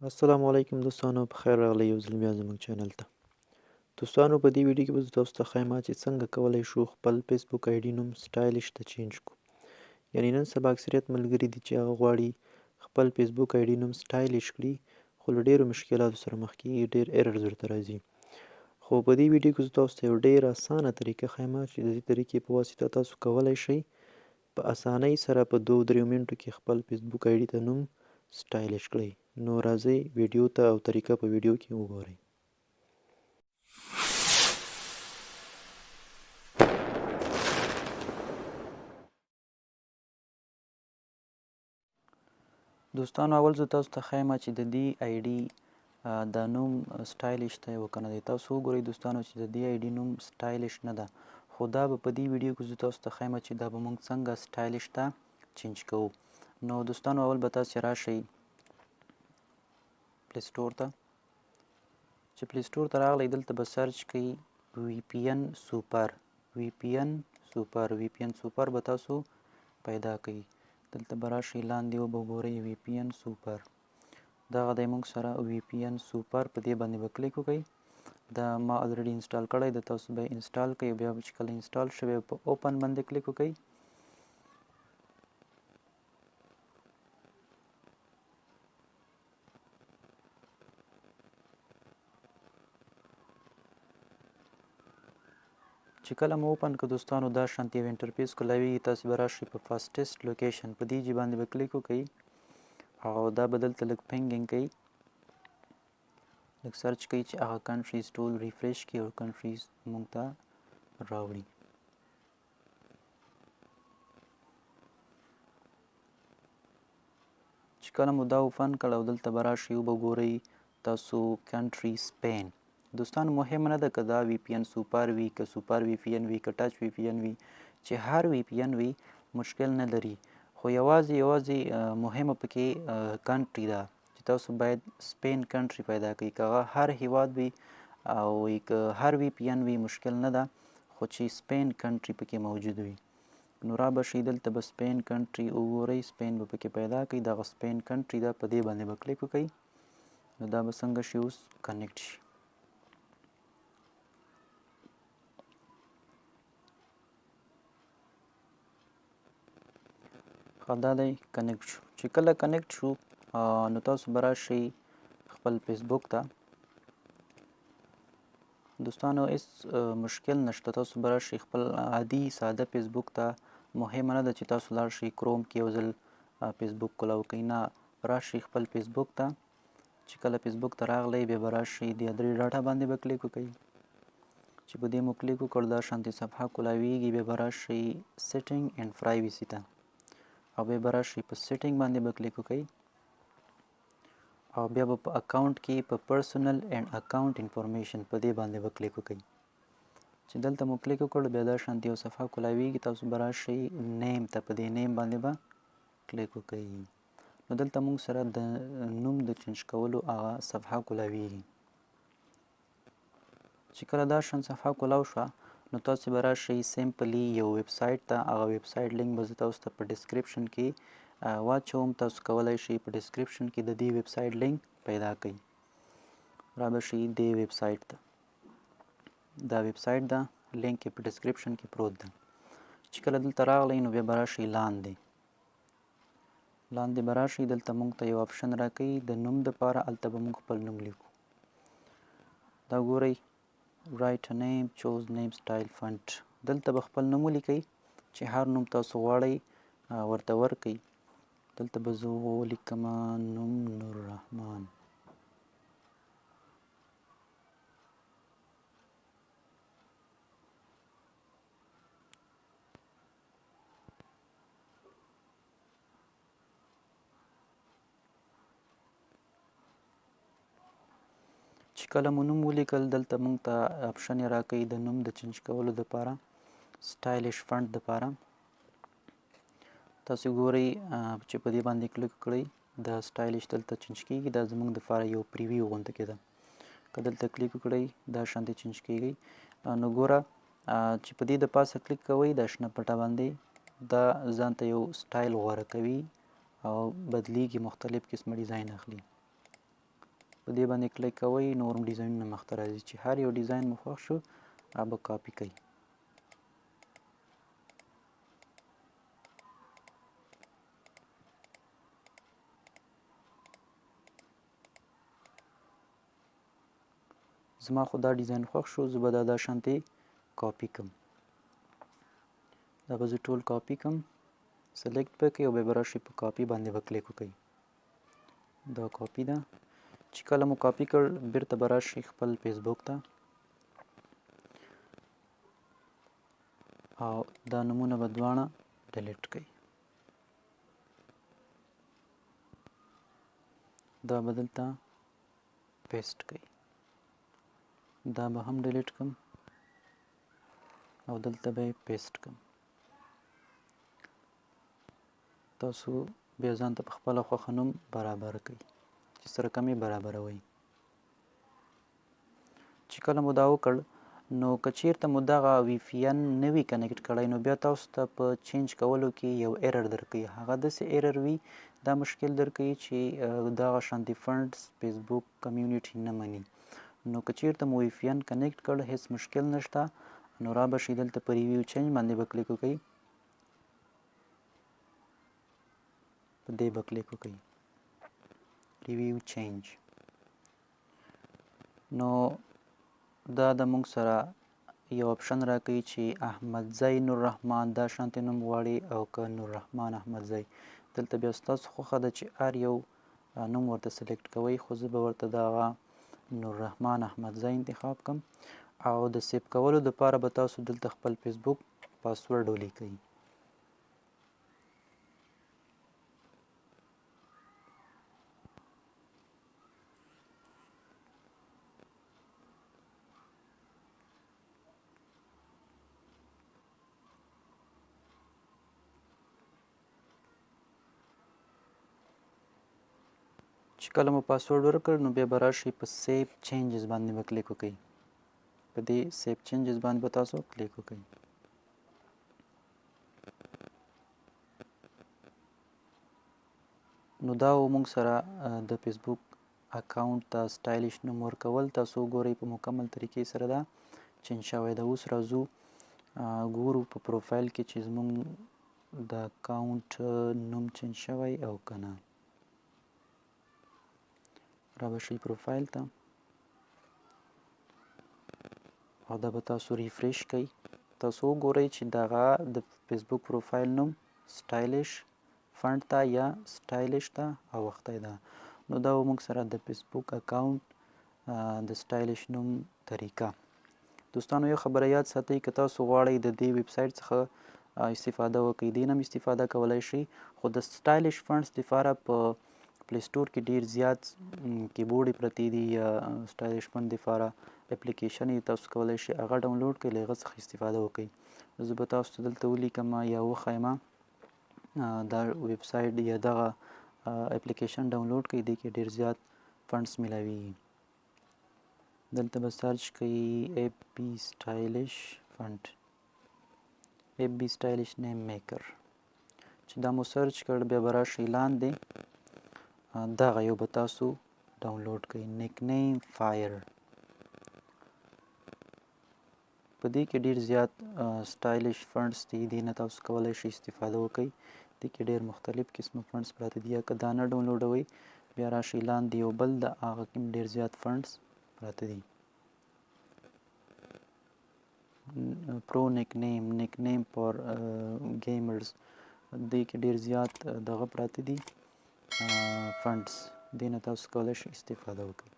السلام علیکم دوستانو، په خیر راغلی یو ځل بیا زموږ چینل ته. دوستانو، په دې ویډیو کې به زه تاسو ته ښایم چې څنګه کولی شو خپل فیسبوک آی ډي نوم stylish ته change کړو. یعنی نن سبا اکثریت ملګري دي چې هغه غواړي خپل فیسبوک آی ډي نوم stylish کړي، خو له ډېرو مشکلاتو سره مخ کېږي، ډېر errors ورته راځي. خو په دې ویډیو کې زه تاسو ته یو ډېره اسانه طریقه ښایم چې د دې طریقې په واسطه تاسو کولی شئ په اسانۍ سره په دوو دریو منټو کې خپل فیسبوک آی ډي ته نوم stylish کړئ. نو راځئ ویډیو ته او طریقه په ویډیو کې وګورئ. دوستانو، اول زه تاسو ته ښایم چې د دې آی ډي د نوم stylish دی او که نه دی. تاسو وګورئ دوستانو چې د دې آی ډي نوم stylish نه ده، خو دا به په دې ویډیو کې زه تاسو ته ښایم چې دا به موږ څنګه stylish ته change کوو. نو دوستانو، اول به تاسو راشئ Play Store ته. چې Play Store ته راغلی، دلته به search کړئ وی پی ان سوپر. وی پی ان سوپر، وی پی ان سوپر به تاسو پیدا کړئ. دلته به راشئ لاندې وبه ګورئ وی پی ان سوپر، دغه دی موږ سره وی پی ان سوپر، په دې باندې به کلیک وکړئ. دا ما already install کړی د، تاسو به install کړئ. بیا چې کله install شوی، په open باندې کلیک وکړئ. چې کله مو open که دوستانو، دا شانتې یو interface کولاویږي. تاسو به راشئ په fastest location، په دې جي باندې به کلیک وکړئ او دا به دلته لږ pinging کوي، لږ search کوي چې هغه countries ټول refresh کړي او countries موږ ته راوړي. چې کله مو دا open کړ او دلته به راشئ وبه ګورئ تاسو country سپین. دوستانو، مهمه نه ده که دا وی پی ان سوپر وي که سوپر وی پی ان وي که ټچ وی پی ان وي، چې هر وی پی ان وي مشکل نه لري، خو یوازې مهمه پکې country ده چې تاسو باید سپین country پیدا کړئ. که هغه هر هیواد وي او که هر وی پی ان وي مشکل نه ده، خو چې سپین country پکې موجود وي. نو را به شئ دلته به سپین country وګورئ، سپین به پکې پیدا کړئ. دغه سپین country ده، په دې باندې به کلیک وکړئ. نو دا به څنګه شي؟ اوس connect شي. ښه، دا دی connect شو. چې کله connect شو، نو تاسو به راشئ خپل فیسبوک ته. دوستانو، هیڅ مشکل نشته، تاسو به راشئ خپل عادي ساده فیسبوک ته. مهمه نه ده چې تاسو لاړ شئ کروم کې یو ځل فیسبوک کولاو کړئ، نه، راشئ خپل فیسبوک ته. چې کله فیسبوک ته راغلی، بیا به راشئ د درې dot باندې به کلیک وکړئ. چې په دې مو کلیک وکړ، دا شانتې صفحه کولاویږي. بیا به راشئ setting and privacy ته او بیا به راشئ په setting باندې به کلیک وکړئ او بیا به په account کې په personal and account information په دې باندې به کلیک وکړئ. چې دلته مو کلیک وکړ، بیا دا شانتې یو صفحه کولاویږي. تاسو به راشئ name ته، په دې name باندې به کلیک وکړئ. نو دلته موږ سره د نوم د change کولو هغه صفحه کولاویږي. چې کله دا شان صفحه کولاو شوه، نو تاسو به راشئ simply یو ویب سایټ ته. هغه ویب سایټ لینک به زه تاسو ته په description کې واچوم. تاسو کولی شئ په description کې د دې ویب سایټ لینک پیدا کړئ. را به شئ دې ویب سایټ ته. دا ویب سایټ ده، لینک یې په description کې پروت ده. چې کله دلته راغلی، نو بیا به راشئ لاندې. لاندې به راشئ، دلته موږ ته یو option راکوي د نوم دپاره، هلته به موږ خپل نوم لیکو. دا ګورئ، write a name، choose name، style، font. دلته به خپل نوم ولیکئ چې هر نوم تاسو غواړئ ورته ورکئ. دلته به زه ولیکم نوم نور رحمان. چې کله مو نوم ولیکل، دلته موږ ته option یې راکوي د نوم د change کولو دپاره، stylish font دپاره. تاسو ګورئ چې په دې باندې کلیک کړئ، د stylish دلته change کیږي. دا زموږ دپاره یو preview غوندې کې ده. که دلته کلیک وکړئ، دا شانتې change کیږي. نو ګوره چې په دې د پاسه کلیک کوئ، دا شنه پټه باندې، دا ځان ته یو سټایل غوره کوي او بدلیږي، مختلف قسمه design اخلي. په دې باندې کلیک کوئ، نور هم ډیزاینونه مخته راځي. چې هر یو ډیزاین مو خوښ شو هغه به کاپي کوئ. زما خو دا ډیزاین خوښ شو، زه به دا دا شانتې کاپي کم. دا به زه ټول کاپي کم، select به کوئ او بیا به راشئ په کاپي باندې به کلیک وکړئ. دا کاپي ده. چې کله مو کاپي کړ بیرته به راشئ خپل فیسبوک ته او دا نمونه به دواړه delete کړئ. دا به دلته paste کړئ. دا به هم delete کړم او دلته به یې paste کړم. تاسو بیا ځان ته په خپله خوښه نوم برابر کړئ چې څه رقم یې برابروئ. چې کله مو دا وکړ نو که چیرته مو دغه VPN نه وي connect کړی نو بیا تاسو ته په change کولو کې یو error درکوي. هغه داسې error وي، دا مشکل درکوي چې دغه شانتې fonts فیسبوک community نه مني. نو که چیرته مو VPN connect کړ هیڅ مشکل نشته. نو را به شئ دلته په review change باندې به کلیک وکړئ، په دې به کلیک وکړئ، review change. نو دا د موږ سره یو option راکوي چې احمدزی نور رحمان دا شانتې نوم غواړي او که نور رحمان احمدزی. دلته بیا ستاسو خوښه ده چې هر یو نوم ورته select کوئ، خو زه به ورته دغه نور رحمان احمدزی انتخاب کم. او د save کولو دپاره به تاسو دلته خپل فیسبوک پاسورډ ولیکئ. چې کله مو پاسورډ ورکړ نو بیا به راشئ په save changes باندې به کلیک وکړئ. په دې save changes باندې به تاسو کلیک وکړئ. نو دا و موږ سره د فیسبوک account ته stylish نوم ورکول. تاسو وګورئ په مکمل طریقې سره دا change شوی ده. اوس راځو ګورو په پروفایل کې چې زموږ د account نوم change شوی او که نه. را به شئ پروفایل ته او دا به تاسو refresh کړئ. تاسو وګورئ چې دغه د فیسبوک پروفایل نوم stylish font ته یا stylish ته اوښتی ده. نو دا و موږ سره د فیسبوک account د stylish نوم طریقه. دوستانو یو خبره یاد ساتئ، که تاسو غواړئ د دې ویب سایټ څخه استفاده وکړئ دې نه هم استفاده کولی شئ، خو د stylish fonts دپاره په Play Store کې ډیر زیات کیبورډ پرتې دي یا stylish font دپاره اپلیکیشن یې تاسو کولی شئ هغه ډاونلوډ کړئ، له هغه څخه استفاده وکړئ. زه به تاسو ته دلته ولیکم یا وښایم دا ویب سایټ یا دغه اپلیکیشن ډاونلوډ کړئ، دې کې ډیر زیات fonts میلاویږي. دلته به search کړئ FB stylish font، FB stylish name maker. چې دا مو search کړ بیا به راشئ لاندې دغه یو به تاسو ډاونلوډ کړئ، Nickname Fire. په دې کې ډیر زیات stylish fonts دي، دې نه تاسو کولی شئ استفاده وکړئ. دې کې ډیر مختلف قسمه fonts پراته دي. یا که دا نه ډاونلوډوئ بیا راشئ لاندې یو بل د هغه کې ډیر زیات fonts پراته دي. Pro nickname، nickname for gamers، دې کې ډیر زیات دغه پراته دي fonts، دې نه تاسو کولی شئ استفاده وکړئ.